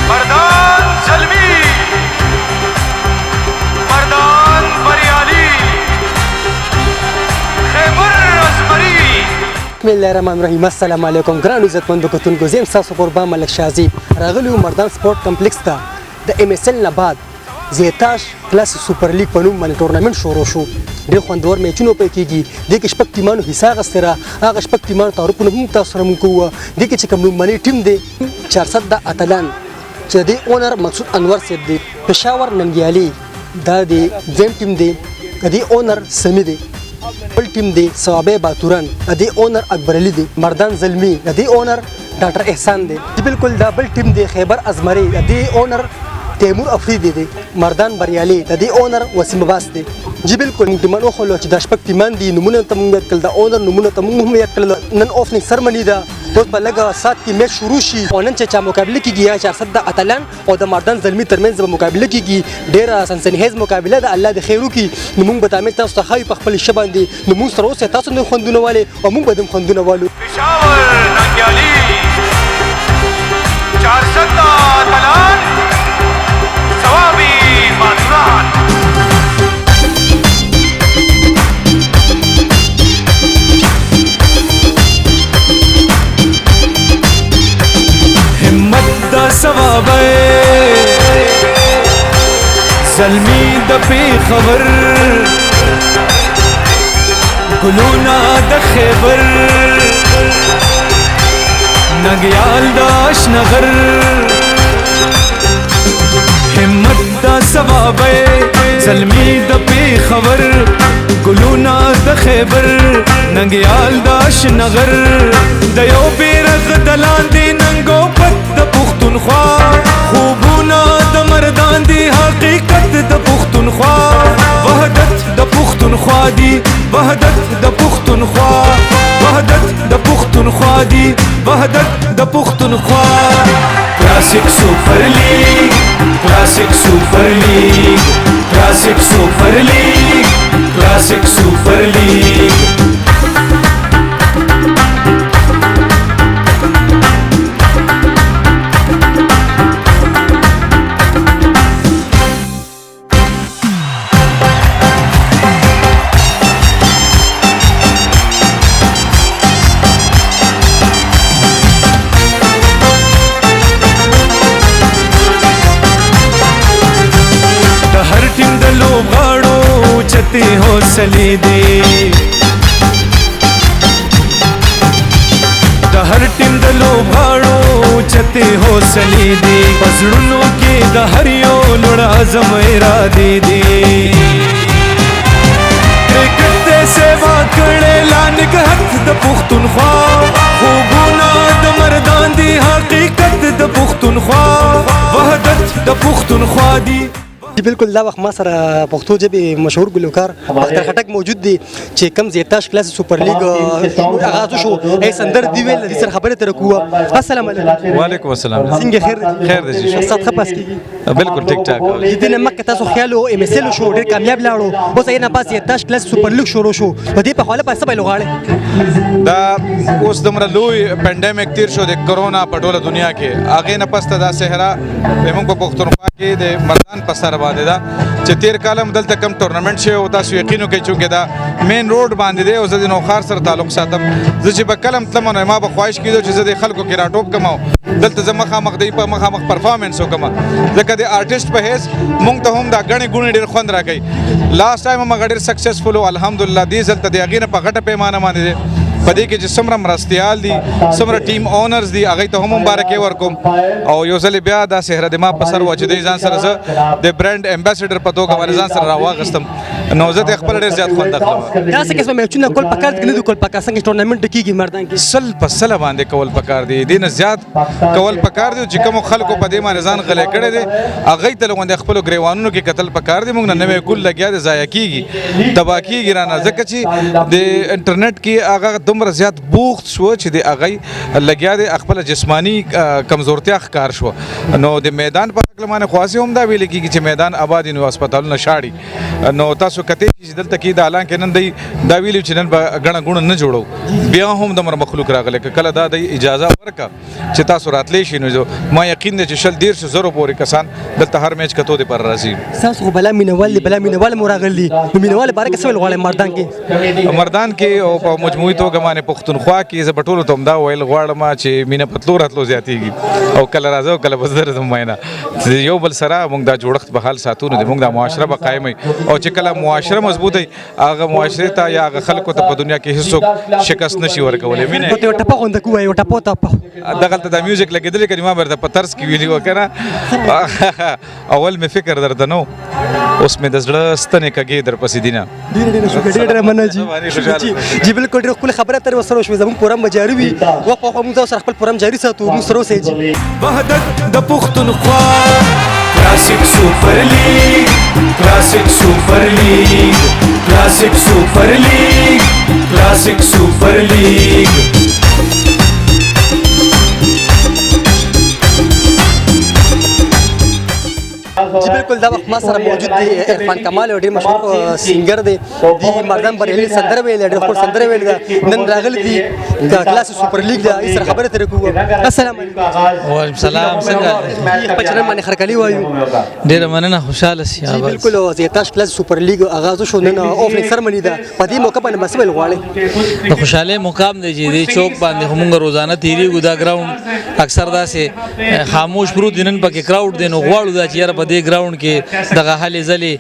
مردان زلمی، مردان بریالی، خیبر ازمری. بسم الله الرحمن الرحیم. السلام علیکم ګران عزتمندو کتونکو، زه یم ستاسو قربان ملک شازي. راغلی یو مردان سپورټ کمپلیکس ته. د ایم اس ال نه بعد زیتاش کلاسیک سوپر لیګ په نوم باندې ټورنمنټ شروع شو. ډېر خوندور میچونه پکې کېږي. دې کې شپږ ټیمانو حصه اخیستې ده. هغه شپږ ټیمانو تعارفونه هم تاسو سره مونږ کوو. دې کې چې کوم لومړنی ټیم دی، چارسد د اتلان، چې د دې اونر مقصود انور صاحب دی. پېښور ننګیالي، دا د دویم ټیم دی، د دې اونر سمي دی. بل ټیم دی صوابه باتوران، د دې اونر اکبر علي دی. مردان زلمی، د دې اونر ډاکټر احسان دی. بالکل دا بل ټیم دی خیبر ازمری، د دې اونر تیمور افریدي دی. مردان بریالي، د دې اونر وسیم عباس دی. جی بالکل، موږ ټیمان وښولو چې دا شپږ ټیمان دي. نومونه ته موږ یاد کړل، د اونر نومونه ته موږ هم یاد کړل. نن اوپننګ سرمني ده. اوس په لږه ساعت کې میچ شروع شي او نن چې چا مقابله کېږي، یا چارسد د اتلان او د مردان زلمي ترمنځ به مقابله کېږي. ډېره سنسنیز مقابله ده. الله دې خیر وکړي. نو موږ به دا میچ تاسو ته ښایو په خپل ښه باندې. نو موږ سره اوسئ، تاسو نور خوندونه والئ او موږ به هم خوندونه والو. پشاور ننګیالي، چارسده اتلان، صوابي باتوران. همت د ثوابه، زلمی د پیښور، ګلونه د خیبر، ننګیال د اشنغر. همت د ثوابه، زلمی د پیښور، ګلونه د خیبر، ننګیال د اشنغر. د یو بیرغ د لاندې ننګو پت د پښتونخوا، خوبونه د مردان دی، حقیقت د پښتونخوا، وحدت د پښتونخوا دی، وحدت د پښتونخوا، وحدت د پښتونخوا دی، وحدت د پښتونخوا. کلاسیک سوپر لیګ، کلاسیک سوپر لیګ، کلاسیک سوپر لیګ، کلاسیک سوپر لیګ. د هر ټیم د لوبغاړو چتې حوصلې دي، د هر ټیم د لوبغاړو چتې حوصلې دي، په زړونو کې د هر یو لوړ عزم ارادې دي. کرکټ ته سیوا کړې لا نګهت د پښتونخوا، خوبونه د مردان دي، حقیقت د پښتونخوا، وحدت د پښتونخوا دي. جی بالکل، دا وخت ما سره پښتو ژبې مشهور ګلوکار اختر خټک موجود دی، چې کم زیتاش کلاس سوپر لیګ آغاز شو ای سندر دی ویل دې سره خبرې تر کوه. السلام علیکم. وعلیکم السلام. څنګه، خیر دی؟ خیر دی جی. سات ښه پاس کیږي؟ بالکل ټیک ټاک. دې نه مخکې تاسو خیال او ایم اس ال شو، ډېر کامیاب لاړو. اوس یې نه پاس زیتاش کلاس سوپر لیګ شروع شو، په دې په حواله پاسه به لغاړي؟ دا اوس دومره لوی پندمیک تیر شو د کرونا په ټوله دنیا کې، هغې نه پسته دا صحرا زموږ په پښتونخوا کې د مردان په سر باندې ده، چې تیر کال هم دلته کم ټورنمنټ شوی او تاسو یقین وکړئ چونکې دا مین روډ باندې دی او زه د نوښار سره تعلق ساتم، زه چې به کله هم تلم نو ما به خواهش کېدو چې زه د خلکو کې راټوپ کړم او دلته زه مخامخ دی په مخامخ پرفارمنس وکړم، ځکه د آرټیسټ په حیث مونږ ته هم دا ګڼې ګوڼې ډېر خوند راکوي. لاست ټایم هم هغه ډېر سکسیسفل و، الحمدلله. دې ځل ته د هغې نه په غټه پیمانه باندې دی. په دې کې چې څومره مرستیال دي، څومره ټیم اونرز دي، هغې ته هم مبارکي ورکوم او یو ځل بیا دا څهره د ما په سر وه چې دی ځان سره زه د برانډ امباسډر په توګه باندې ځان سره راواغستم، نو زه ته خپل ډېر زیات خوند اخلم. داسې قسمه میچونه کول پکار دي که نه دي کول پکار؟ څنګه ټورنمنټ کیږي مردان کې؟ 100% باندې کول پکار دي، دې نه زیات کول پکار دي. چې کوم خلکو په دې باندې ځان غلی کړی دی، هغې ته لږ خپلو ګریوانونو کې کتل پکار دي. موږ نه نوی ګل لګیا دی، ضایع کیږي، تباه کیږي رانه، ځکه چې د انټرنیټ کې هغه دومره زیات بوخت شو چې د هغې لګیا دی خپله جسماني کمزورتیا ښکار شو. نو د میدان په هکله باندې خو هسې هم دا ویل کېږي چې میدان آباد نو هسپتالونه شاړي. نو تاسو تاسو کته چې دلته کې د اعلان کې نن دی دا ویلو چې نن به غنه غونه نه جوړو، بیا هم د مر مخلوق راغله. کله دا د اجازه ورکا چې تاسو راتلی شئ، نو ما یقین دی چې 20 30 زرو پورې کسان دلته هر میچ کتو دی پر راځي. تاسو خو بلا مینوال دی، بلا مینوال مو راغلي، نو مینوال باره کې څه ویل غواړئ مردان کې؟ مردان کې او په مجموعي توګه باندې پښتونخوا کې زه په ټولو ته همدا ویل غواړم چې مینه په تلو راتلو زیاتېږي، او کله راځه او کله به زه درځم. مینه یو بل سره موږ دا جوړښت به حال ساتو، نو موږ دا معاشره به قایم وي، او چې کله معاشره مضبوطه وي، هغه معاشرې ته یا هغه خلکو ته په دنیا کې هیڅوک شکست نشي ورکولی. مینه ته یو ټپه غونده کوه، یو ټپه ته دغلته دا میوزیک لګېدلی که ما به په طرز کې ویلي وه که نه. اول مې فکر درته نو، اوس مې د زړه ستنې کږې درپسې دي نه. ډېره ډېره شکر، ډېره ډېره مننه جی. جی بالکل، ډېره ښکلې خبره ترې ورسره وشوه. زموږ پروګرام به جاري وي، وخت په وخت موږ تاسو سره خپل پروګرام جاري ساتو، موږ سره اوسئ جی. وحدت د پښتونخوا، Classic Super League، Classic Super League، Classic Super League، Classic Super League. جی بالکل، دا وخت ما سره موجود دی عرفان کمال، یو ډېر مشهور singer دی. دی مردان بریالي سندره ویلې، ډېر ښکلې سندره ویلې ده. نن راغلی دی د Classic Super League ده، یې سره خبرې ترې کوو. السلام علیکم. وعلیکم سلام، څنګه؟ خپل چینل باندې هرکلی وایو. ډېره مننه، خوشحاله شي. جی بالکل، زیتاش Classic Super League آغاز شو، نن opening ceremony ده، په دې موقع باندې څه ویل غواړئ؟ د خوشحالۍ مقام دی چې دې چوک باندې خو مونږ روزانه تېرېږو، دا ground اکثر داسې خاموش پروت دی، نن پکې crowd دی، نو غواړو دا چې یاره په دې ground کې دغه هلې ځلې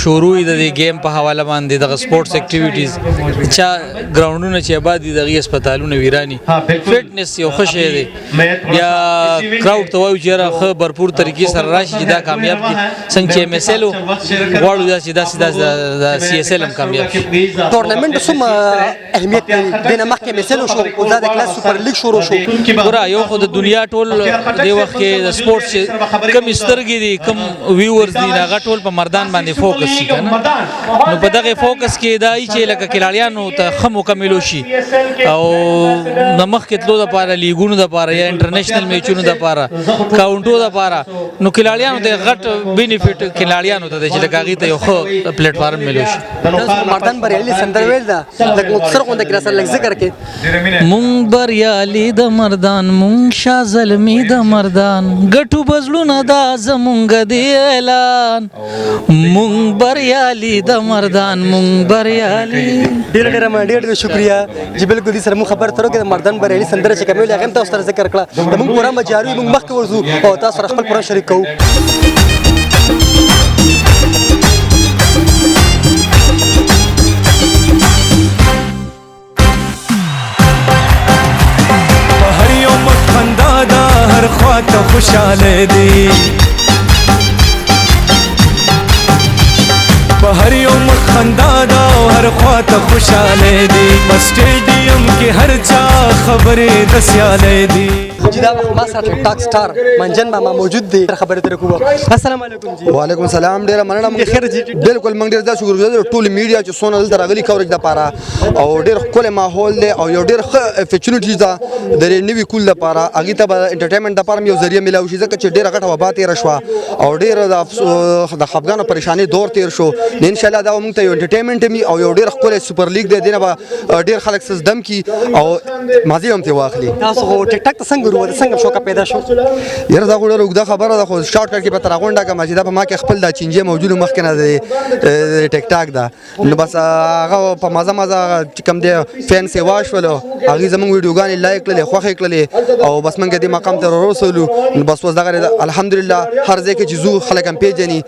شروع د دې game په حواله باندې، دغه sports activities، چا ګراوندونه چې آباد دي، دغه هسپتالونه ویراني، فټنس یو ښه شی دی. بیا crowd ته وایو چې یاره ښه بھرپور طریقې سره راشي چې دا کامیاب کړي. څنګه چې ایم ایس ایل غواړو، داسې داسې داسې سی ایس ایل هم کامیاب شي. tournament څومره اهمیت لري؟ دې نه مخکې ایم ایس ایل شو او دا د Classic Super League شروع شو. ګوره، یو خو د دنیا ټول دې وخت کې د sports کم سترګې دي، کم viewers دي، هغه ټول په مردان باندې focus شي کنه، نو په دغه focus کې دا چې لکه کلاړیانو ته ښه موقع ملو شي، او د مخکې تلو دپاره، لیګونو دپاره یا international میچونو دپاره، کاونټو دپاره، نو کلاړیانو ته غټ benefit کلاړیانو ته دی چې لکه هغوی ته یو ښه platform ملو شي. تاسو مردان بریالي سندره ویل ده، لږ مختصر غونډه کې را سره لږ ذکر کې. مونږ بریالي د مردان، مونږ شاه زلمي د مردان، ګټو بزړونه دا زمونږ دی اعلان، مونږ بریالي د مردان، مونږ بریالي. ډېره ډېره مننه، ډېر ډېر شکریه. جی بالکل، دې سره مونږ خبر ترو کې د مردان بریالي سندره چې کومې هغه هم تاسو سره ذکر کړه. د مونږ پروګرام به جاري وي، مونږ مخکې ورځو او تاسو سره خپل پروګرام شریک کوو. په هر یو مخ خندا ده، هر خوا ته خوشحاله دي، په هر یو مخ خندا ده او هر خوا ته خوشحاله دي، په سټیډیم کې هر چا خبرې د سیالۍ دي. جی دا وخت ما سره ټیک ټاک star منجن ماما موجود دی، خبرې ترې کوو. السلام علیکم جی. وعلیکم سلام، ډیره مننه. موږ خیر جی. بالکل، موږ ډیر زیات شکر ګزار یو ټول میډیا چې څونه دلته راغلي coverage دپاره، او ډیر ښکلی ماحول دی، او یو ډیر ښه opportunity ده د نوي کول دپاره، هغې ته به entertainment دپاره هم یو ذریعه میلاو شي، ځکه چې ډیره غټه وبا تېره شوه او ډیر د خفګان او پریشانۍ دور تېر شو. نو انشاءالله دا موږ ته یو entertainment هم او یو ډیر ښکلی Super League دی، دې نه به ډیر خلک څه زده هم کړي او مزې هم ترې واخلي. تاسو خو ټیک ټاک ته څنګه ورووتئ، څنګه شوقه پیدا شو؟ یاره دا خو ډېره اوږده خبره ده، خو short cut کې به تر غونډه کړم چې دا په ما کې خپل دا چینجی موجود مخکې نه دی ټیک ټاک ده، نو بس هغه په مزه مزه چې کوم دی fans یې واشولو، هغوی زموږ ویډیوګانې like کړلې، خوښې کړلې، او بس موږ دې مقام ته ورسولو. نو بس اوس دغه الحمدلله هر ځای کې چې ځو خلک هم پېژني،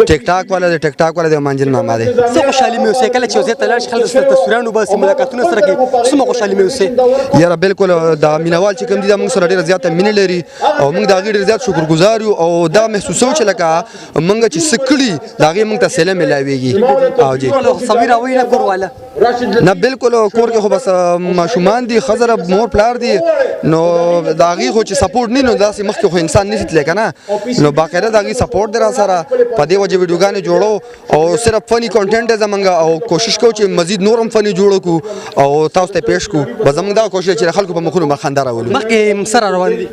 ټیک ټاک والا دی، ټیک ټاک والا دی، منجن ماما دی. څه خوشحالي مې اوسې کله چې یو ځای ته لاړ شې، خلک سره تصویران وباسي، ملاقاتونه سره کوي، څومره خوشحالي مې اوسې؟ یاره بالکل، دا مینوال چې کوم دي دا موږ سره ډېره زیاته مینه لري، او موږ د هغې ډېر زیات شکرګزار یو، او دا محسوسو چې لکه موږ چې څه کړي د هغې موږ ته صله میلاویږي. او جی سوي راوړي نه کور والا. نه، بالکل، کور کې خو بس ماشومان دي، خزر مور پلار دي، نو د هغې خو چې سپورټ نه، نو داسې مخکې خو انسان نشي تللی که نه. نو باقاعده د هغې سپورټ دی را سره، په دې وجه ویډیوګانې جوړو او صرف فني کنټینټ دی زمونږ، او کوشش کوو چې مزید نور هم فني جوړ کړو او تاسو ته پیش کړو. بس زمونږ دا کوشش چې خلکو په مخونو باندې خندا راولو. مخکې سره روان دي؟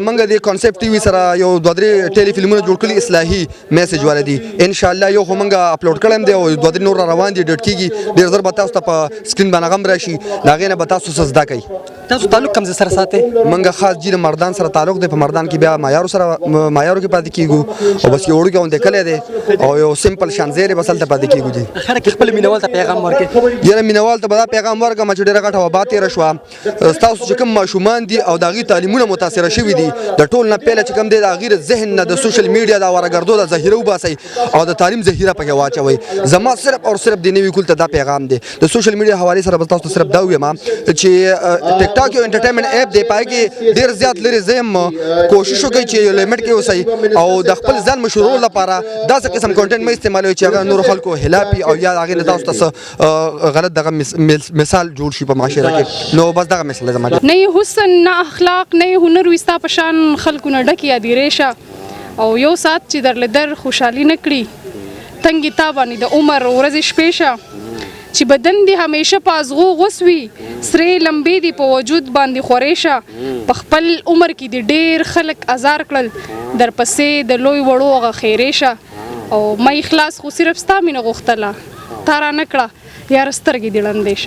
مونږ د کانسپټ ټي وي سره یو دوه درې ټیلی فلمونه جوړ کړي، اصلاحي میسج والا دي. ان شاء الله یو خو مونږ اپلوډ کړم دی او دوه درې نور روان دي، ډیټ کیږي. ډیر زر به تاسو ته په سکرین باندې غم راشي، د هغې نه به تاسو څه زده کوئ. تاسو تعلق کوم ځای سره ساتئ؟ مونږ خاص جی د مردان سره تعلق دی. په مردان کې بیا معیارو سره، معیارو کې پاتې کیږو او بس یو وړوکی غوندې کلی دی او یو سمپل شان ځای دی، بس هلته پاتې کیږو جی. اخره کې خپل مینوال ته پیغام ورکړئ. یاره، مینوال ته به دا پیغام ورکړم چې ډېره غټه وبا تېره شوه. ستاسو چې کوم ماشومان دي او د هغوی تعلیمونه متاثره شوي دي، د ټول نه پیله چې کوم دی، د هغوی د ذهن نه د سوشل میډیا د آواره د ذخیره وباسئ او د تعلیم ذخیره پکې واچوئ. زما صرف او صرف د نوي کول ته دا پیغام دی. د سوشل میډیا حوالې سره به تاسو صرف دا ووایم چې ټیک ټاک یو انټرټینمنټ اپ دی، پای کې ډیر زیات لري زم. کوشش وکړئ چې یو لیمټ کې اوسئ او د خپل ځان مشهورولو لپاره داسې قسم کنټینټ مه استعمالوئ چې هغه نور خلکو خلاف او یا هغې نه تاسو ته څه غلط دغه مثال جوړ شي په معاشره کې. نو بس دغه مسله زما. نه یې حسن، نه اخلاق، نه یې هنر وي، ستا په شان خلکو نه ډکې ادیرې شه. او یو ساعت چې در در خوشحالي نه کړي، تنګې تا باندې د عمر ورځې شپې شه. چې بدن دې همیشه په ازغو غوڅ وي، سرې لمبې دې په وجود باندې خورې شه. په خپل عمر کې دې ډېر خلک ازار کړل، درپسې د لوی وړو هغه خیرې شه. او ما اخلاص خو صرف ستا مینه غوښتله، تا را نه کړه، یاره سترګې دې ړندې شه.